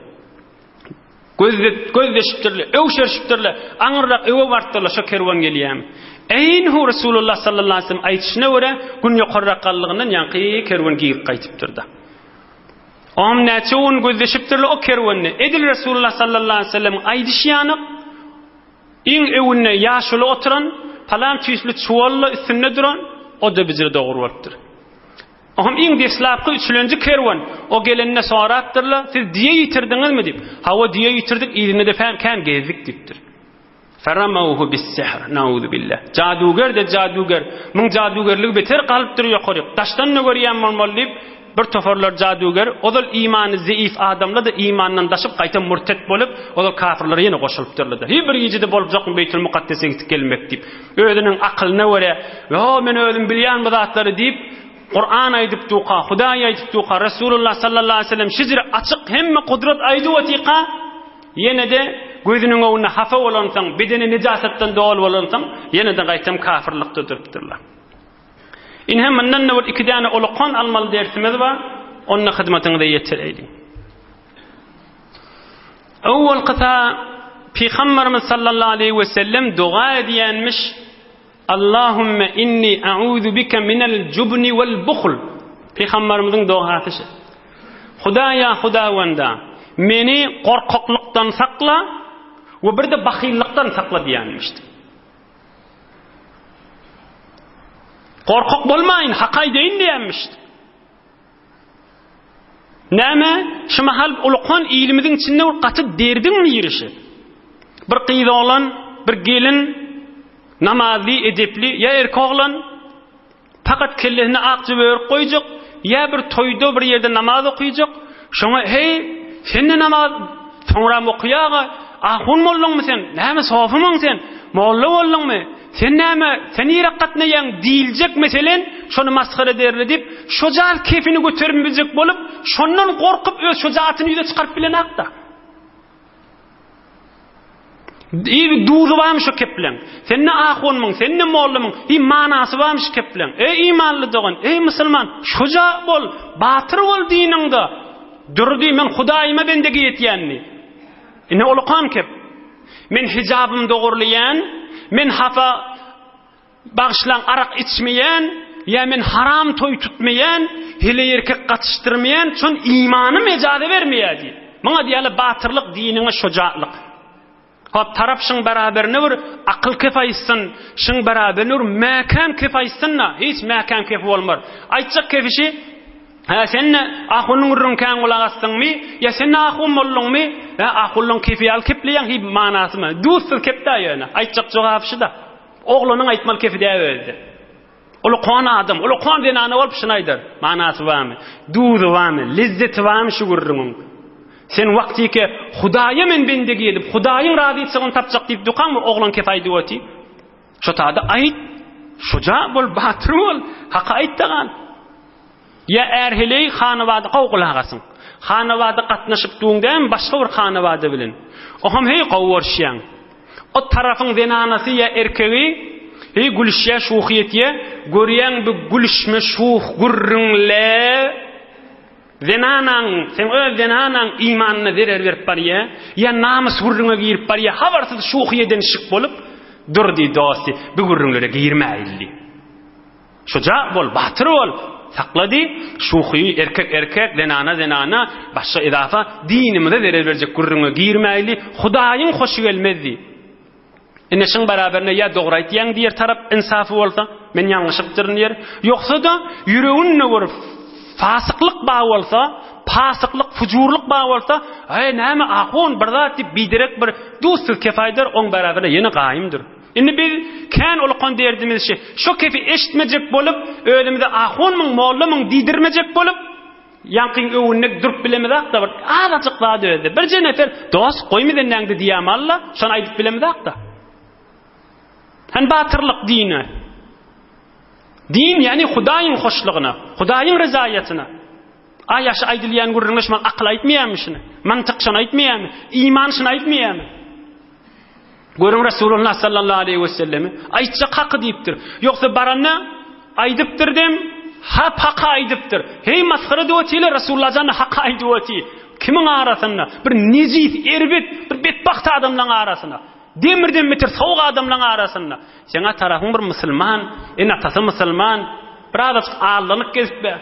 Gözleşipdirler, öwşerişipdirler, aňyrrak öwe barypdyrlar, şo kerwen gelýärmi? Eýnhu Resulullah sallallahu aleyhi ve sellem aýdyşyna görä, gün ýokarrak galdygyndan ýaňky kerwen girip gaýtypdyr-da. Oňam näçe gün gözleşipdirler o kerwende. Edil Resulullah sallallahu aleyhi ve sellemiň aýdyşy ýaly, iň öwünde ýaşuly oturan, palan tüýsli çuwalla üstünde duran, o-da bijire dogry bolupdyr. Oňam iň deslapky üçülenji kerwen, o gelende sorapdyrlar, Siz düýe ýitirdiňizmi? diýip. Hawa, düýe ýitirdik, yzynda-da kän gezdik diýipdir. Feramawhu bis-sihr, nauzubillah. Jaduger-de jaduger, muň jadugerligi beter galypdyr ýokaryk, daşdan-da görýän bolmaly diýip, bir toparlar jaduger, ozal imany zeýif adamlar-da imandan daşyp gaýtam murtet bolup, ozal kafirlere ýene goşulypdyrlar-da. Hiý bir gijede boljakmy Beýtül Mukaddese gitip gelmek diýip. Özüniň akylyna görä, Ýo, men özüm bilýän bu zatlary diýip, Kuran aýdyp duka, Hudaý aýdyp duka, Resulullah sallallahu aleyhi ve sellem şijre açyk hemme gudrat aýdyp otyka, ýene-de gözüniň öňünde hapa bolansoň, bedeni nejasatdan doly bolansoň, ýene-de gaýtam kafirlikde durupdyrlar. Ine mundan-da bir iki däne ulukan almaly dersimiz bar, onda hyzmatyňyza ýetireýin. Owalkysa Pygamberimiz sallallahu aleyhi ve sellem doga edýänmiş, Allahümme inni a'uzu bike minel jubni vel buhl. Pygamberimiziň dogasy şu. Hudaýa Hudawanda, meni gorkaklykdan sakla we bir-de bahyllykdan sakla diýenmişdi. Gorkak bolmaýyn, hak aýdaýyn diýenmişdi. Näme, şu mahal ulukan ilimiziň içinde bir gaty derdiň birişi. Bir gyz oglan, bir gelin namazly, edepli, ýa erkek oglan pakat kellesine ak jübe örüp goýjak, ýa bir toýda bir ýerde namaz okyjak, şoňa heý, sen-de namaz soňram okaýaga, ahun bolduňmy sen, näme sofymyň sen, molla bolduňmy? Sen näme, sen nirä gatnaýaň diýiljek meselen, şony masgara ederli diýip, şojaz kefini götermejek bolup, şondan gorkup öz şojatyny ýüze çykaryp bilenakda. Iý duzy barmy şu kepleň? Sen ne ahunmyň, sen ne mollamyň? Iý manasy barmy şu kepleň? Eý imanly dogan, eý musulman, şuja bol, batyr bol diniňde. Durdy, men Hudaýyma bendegi etýän diý. Ine ulukan kep. Men hijabym dogurlaýan, men hapa Bagyşlaň arak içmeýän ýa men haram toý tutmaýan, heleý erkek gatyşdyrmaýan, şon imanym ejaza bermeýär diý. Muňa diýýärler batyrlyk, diniňe şojatlyk. Hop tarap şyň beraberine bir akyl kep aýtsyn, şyň beraberine bir mäkäm kep aýtsyn-da, hiç mäkäm kepi bolmar. Aýtjak kepi şi, Hä sen-de ahunyň gürrüňi kän gulak asdyňmy? Ýa sen-de ahun bolduňmy? Hä ahunlaň kepi ýaly kepleýäň hiý manasymy? Duzsuz kep-dä ýöne. Aýtjak jogaby şi-da. Oglanyň aýtmaly kefi däl özde. Ulukan adam, ulukan zenana bolup şuny aýdar. Manasy barmy? Duzy barmy? Lezzeti barmy şu gürrüňiň? Sen wagtyke Hudaýa men bendegi edip, Hudaýyň razyçylygyny tapjak diýip dukaňmy oglan kefi aýdyp oty? Şo tada aýt, şuja bol, batyr bol, haky aýt-da gal. Ýa är-heleý hanabada gowy gulak asyň. Hanabada gatnaşyp duň dämi başga bir hanabada bilen. Oham heý gowy görüşýäň. O tarapyň zenanasy ýa erkegi heý gülüşýä şuhy etýä, görýäň bu gülüşme şuh gürrüňle zenanaň seň öz zenanaň imanyna zerer berip barýa, ýa namys gürrüňe girip barýa habarsyz şuhy edenişik bolup dur diý dosty bu gürrüňlere girmäýli. Şuja bol, batyr bol, sakla diý, şuhy, erkek erkek, zenana zenana, başga edafa dinimize zerer berjek gürrüňe girmäýli, Hudaýyň hoşy gelmez diý. Ine şyň baraberine ýa dogry aýtýaň diýer tarap ynsafy bolsa, men ýalňyşypdyryn diýer. Ýogsa-da ýüreginde bir fasyklyk bar bolsa, pasyklyk, fujurlyk bar bolsa, Eý näme ahun bir zat diýip biderek bir duzsuz kep aýdar, oň baraberine ýene gaýymdyr. Indi biz kän ulukan derdimiz şi, şo kefi eşitmejek bolup, özümize ahunmyň, mollamyň diýdirmejek bolup, ýaňkyň öwünde durup bilemizak-da bir azajyk zat özde. Birje nefer, Dost, goýmy zennäňde diýämalla, şony aýdyp bilemizak-da. Hany batyrlyk dine? Din, ýagny Hudaýyň hoşlugyna, Hudaýyň rezaýatyna. A ýaşy aýdylýan gürrüňde şumal akyl aýtmaýarmy şuny? Mantyk şony aýtmaýarmy? Iman şuny aýtmaýarmy? Görüň Resulullah sallallahu aleyhi ve sellemi aýtjak haky diýipdir. Ýogsa baranda aýdypdyr dem, hap haky aýdypdyr. Hey masgara diýip otylar Resulullah jany haky aýdyp oty. Kimiň arasynda? Bir nejis, erbet, bir betbagt adamlaryň arasynda. Demirden beter sowuk adamlaryň arasynda. Seň tarapyň bir musulman, ene-atasy musulman, bir azajyk aldanyp gezip be.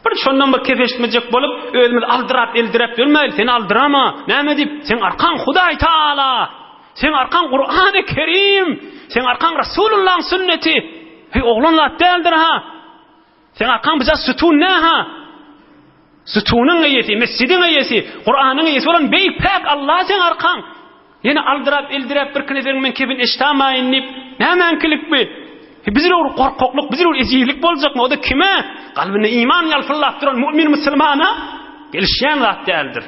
Bir şondan bir kep eşitmejek bolup, özümizi aldyrap, eldiräp ýörmäýli, seni aldyrama, näme diýip, seň arkaň Hudaý Taala, seň arkaň Kurany Kerim, seň arkaň Rasulullahyň sünneti. Heý, oglan zat däldir ha. Seň arkaň bija sütun nä ha? Sütunyň eýesi, mesjidiň eýesi, Kuranyň eýesi bolan beýik päk Allah seň arkaň. Ýene aldyrap, eldiräp bir kineferiň men kebin eşdamaýyn diýip, nämäňkilik bi? He, bizde bir gorkaklyk, bizde bir ejizlik boljakmy? O-da kime? Kalbynda iman ýalpyldap duran mu'min musulmana gelişýän zat däldir.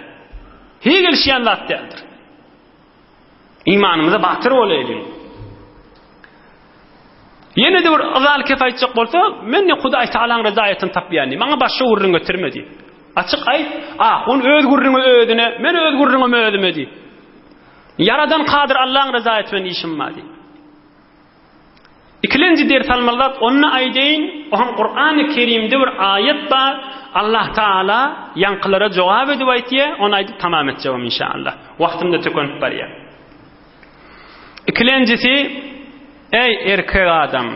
Hiç gelişýän zat däldir. Imanymyza batyr bolaýlyň. Ýene-de bir yzaly kep aýtjak bolsa, men ne Hudaý Tagalaň rezaýatyny tapýan diý. Maňa başga gürrüň getirme diý. Açyk aýt, ahun öz gürrüňi özüne, men öz gürrüňimi özüme diý. Ýaradan Kadyr Allaň rezaýaty bilen işim bar diý. Ikilenji ders almaly zat, onda aýdaýyn, o hem Kurany Kerimde bir aýat bar, Allah Taala ýaňkylara jogap edip aýtýar, ony aýdyp tamam etjegim inşallah. Wagtym-da tükenip barýar. Ikilenjisi, eý erkek adam,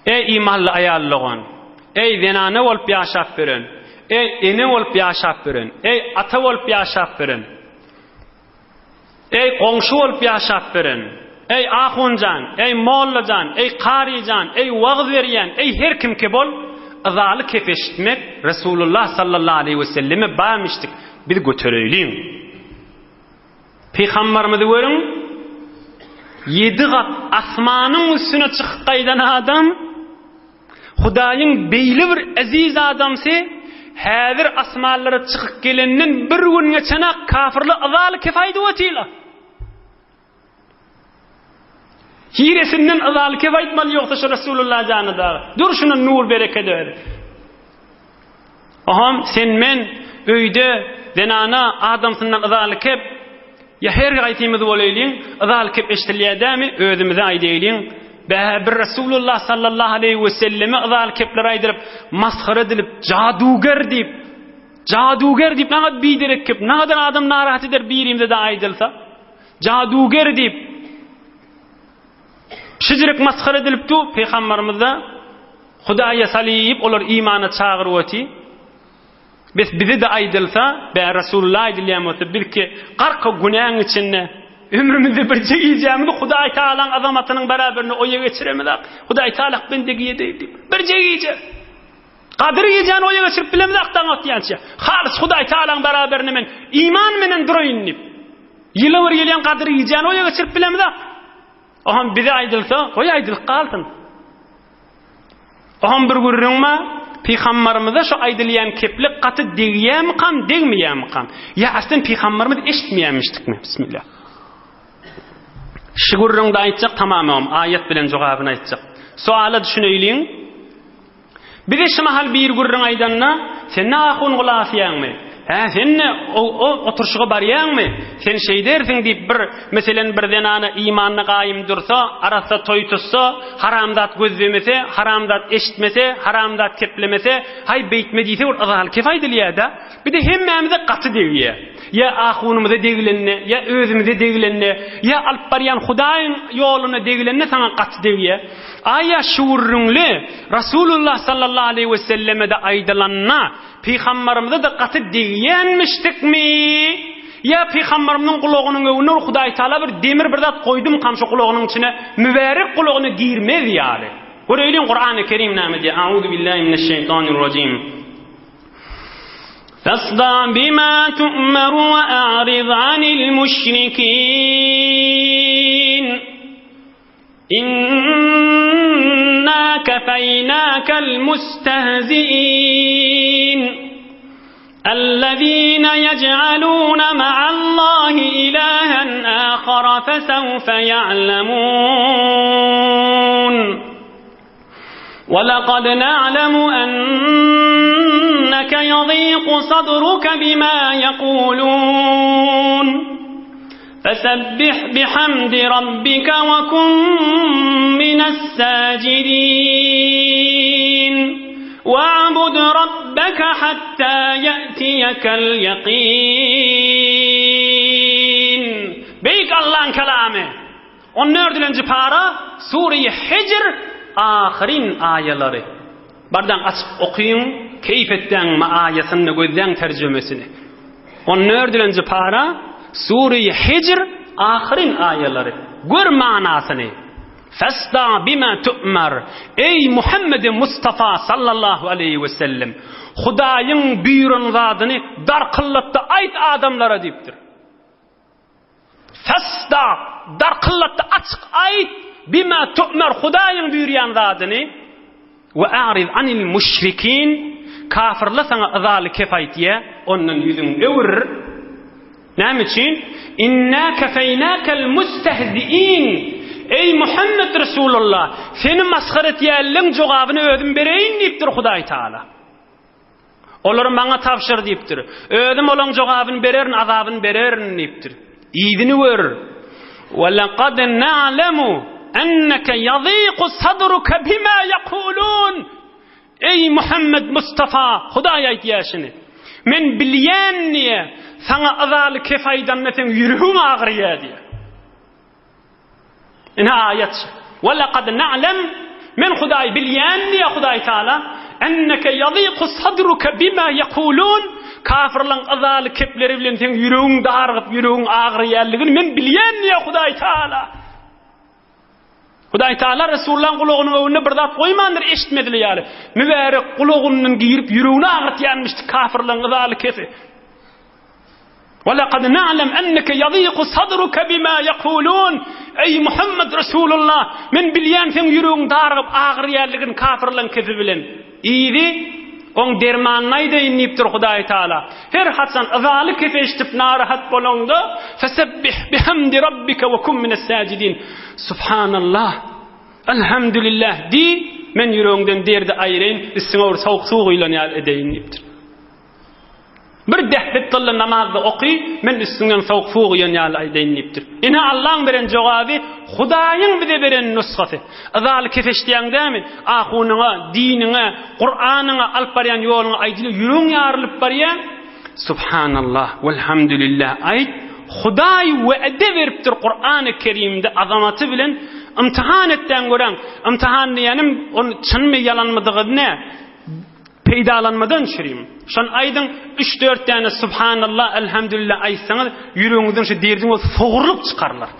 eý imanly aýal dogan, eý zenana bolup ýaşap ýören, eý ene bolup ýaşap ýören, eý ata bolup ýaşap ýören, eý goňşy bolup ýaşap ýören, eý ahunjan, eý mollajan, eý karyjan, eý wagyz berýän, eý her kimki bol, yzaly kep eşitmek Resulullah sallallahu aleýhi weselleme barmyşdyk, biz götereýliň. Pygambarymyzy görüň, ýedi gat asmanyň üstüne çykyp gaýdan adam, Hudaýyň beýle bir eziz adamsy, häzir asmanlara çykyp gelenden bir gün geçenak kafirler yzaly kef aýdyp otyrlar. Hiresinden yzaly kef aýtmaly ýogsa şu Resulullah jany dagy. Dur şuna nur bereket özi. Oham sen men öýde zenana adamsyndan yzaly kep. Ýa her haýsymyz bolaýlyň, yzaly kep eşdilýär dämi, özümize aýdaýlyň, Bä, bir Resulullah sallallahu aleýhi we selleme yzaly kepler aýdylyp, masgara edilip, jaduger diýip, jaduger diýip, nagat biderek kep, nagadar adam narahat eder birimize-de aýdylsa, jaduger diýip, şijirek masgara edilip dur, Pygamberimiz-de Hudaýa salyp, olar imana çagyryp otyr. Bes bize-de aýdylsa, bä Resulullah aýdylýan bolsa, biz ki garka günäň içinde ömrümizde birje gijämizi Hudaý Tagalaň azamatynyň beraberinde oýa geçiremizak. Hudaý Tagala bendegi edeýin diýip. Birje gije. Gadyr gijäni oýa geçirip bilemizak daň atýança. Halys Hudaý Tagalaň beraberinde men iman menen duraýyn diýip. Ýyla bir gelýän gadyr gijäni oýa geçirip bilemizak. Oham bize aýdylsa, goý aýdylyp galsyn. Oham bir gürrüň bar, Pygambarymyza şu aýdylýan keplik gaty degýämikam, degmeýämikam? Ýa aslen pygambarymyz eşitmeýämişdikmi? Bismillah. Şu gürrüňde aýtjak tamamam aýat bilen jogabyny aýtjak. Suala düşüneýliň. Bize şu mahal bir gürrüň aýdanda, sen ne ahun gulak asýaňmy? Hä, sen ne o, o oturşyga barýaňmy? Sen şeýdersiň diýip bir, meselen, bir zenana imanyna gaýym dursa, arassa toý tutsa, haram zat gözlemese, haram zat eşitmese, haram zat keplemese, haý beýtme diýse bir yzaly kep aýdylýar-da. Bir-de hemmämize gaty degýär. Ýa ahunymyza degilende, ýa özümize degilende, ýa alyp barýan Hudaýyň ýoluna degilende saňa gaty degýär. Aýa şu gürrüňli Rasulullah sallallahu aleýhi we selleme-de aýdylanda, Pygambarymyza-da gaty degýänmişdikmi? Ýa pygambarymyzyň gulagynyň öňüne bir Hudaý Taala bir demir bir zat goýdumkam şu gulagynyň içine, mübärek gulagyna girmez ýaly. Göreýliň Kurany Kerim näme diýýär? Auzu billahi mineşşeýtanirrajim. Fasda bima tu'mar we a'rid anil müşrikin. Inna kefeýnâkel mustehzi'in. Ellezîne yec'alûne ma'allâhi ilâhen âkhara fesevfe ya'lemûn. Ve lekad na'lemu enneke yadîku sadruke bimâ yekulûn. Fesebbih bihamdi rabbike ve kun mine's-sâcidîn. Ve'bud rabbeke hattâ ye'tiyekel yekîn. Beýik Allaň kelamy! On dördülenji para, Sure-i Hijr ahyryn aýalary. Bardaň açyp okyň, keýp etdäň aýasynda gözläň terjimesini. On dördülenji para, Sure-i Hijr ahyryn aýalary. Gör manasyny. Fasda bima tu'mar. Eý Muhammedi Mustafa sallallahu aleýhi we sellem. Hudaýyň buýran zadyny darkyllatda aýt adamlara diýipdir. Fasda, darkyllatda açyk aýt, bima tu'mer Hudaýyň buýurýan zadyny, we a'rid anil müşrikin, kafirler saňa yzaly kep aýtýa, ondan ýüzüňi öwür. Näme üçin? Inna kefeýnakel mustehziin. Eý Muhammet Resulullah, seni masgara etýänleň jogabyny özüm bereýin diýipdir Hudaý Taala. Olary maňa tabşyr diýipdir. Özüm olaň jogabyny bererin, azabyny bererin diýipdir. Yzyny gör. Ve lekad na'lemu enneke yaziku sadruke bima yekulun. Eý Muhammed Mustafa, Hudaý aýdýar şuny. Men bilýän diýe, saňa yzaly kef aýdanda seň ýüregiň agyrýar diýe. Ine aýat. Ve lekad na'lem Men Hudaý bilýän diýýär Hudaý Taala, enneke ýazyku sadruke bima ýekulun Kafirleň yzaly kepleri bilen seň ýüregiň dargyp, ýüregiň agyrýanlygyny men bilýän diýýär Hudaý Taala. Hudaý Taala Resulullahyň gulagynyň öňünde bir zat goýmandyr eşitmezli ýaly. Mübärek gulagyndan girip ýüregini agyrtýanmyşdy kafirleň yzaly kefi. Ve lekad na'lem enneke yadiku sadruke bima yekulun. Eý Muhammed Resulullah, men bilýän seň ýüregiň darygyp agyrýanlygyny kafirleň kefi bilen. Yzy, oň dermanyny aýdaýyn diýipdir Hudaý Taala. Her haçan yzaly kefe eşidip narahat bolaňda, fesebbih bihamdi rabbike ve kun mines sajidin. Subhanallah, elhamdülillah diý, men ýüregiňden derdi aýyraýyn, üstüňe bir sowuk suw guýlan ýaly edeýin diýipdir. Bir dähbet. hetdalla namazda oky, men üstüňden sowuk suw guýan ýaly aýdaýyn diýipdir. Ine Allaň beren jogaby, Hudaýyň bize beren nusgasy. Yzaly keseşdiýäň dämi? Ahunyňa, diniňe, Kuranyňa alyp barýan ýoluňa aýdyla ýüregiň ýarylyp barýa. Subhanallah, welhamdülillah aýt. Hudaý we'de beripdir Kurany Kerimde azamaty bilen ymtyhan etdäň göräň. Ymtyhan diýenim ol çynmy ýalanmydygy ne? Peýdalanmadan çürim. Şony aýdyň, üç-dört däne Subhanallah, Elhamdülillah aýtsaňyz, ýüregiňizden şu derdiň özi sogrulyp çykarlar.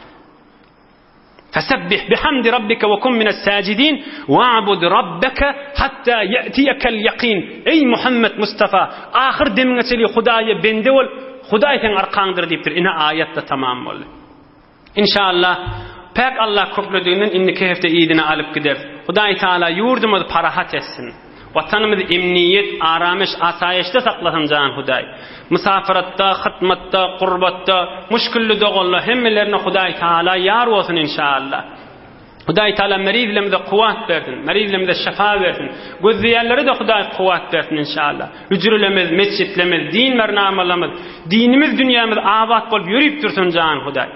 Fesebbih bihamdi rabbike we kun mines sajidin wa'bud rabbeke hatta ye'tiyekel yakin. Eý Muhammed Mustafa, ahyr demiňe çenli Hudaýa bende bol, Hudaý seň arkaňdyr diýipdir. Ine aýat-da tamam boldy. Inşallah, Päk Allah köklediginden indiki hepde yzyna alyp gideris. Hudaý Taala ýurdumyzy parahat etsin. Watanymyzy emniýet, aramyş, asaýyşda saklasyn jan Hudaý. Mysafiratda, hytmatda, gurbatda, muşkilli doganlar hemmelerine Hudaý Taala ýar bolsun inşallah. Hudaý Taala merizlerimize kuwwat bersin, merizlerimize şyfa bersin. Gözleýänlere-de Hudaý kuwwat bersin inşallah. Hüjrelerimiz, mesjitlerimiz, din barnamalarymyz, dinimiz, dünýämiz abat bolup ýörüp dursun jan Hudaý.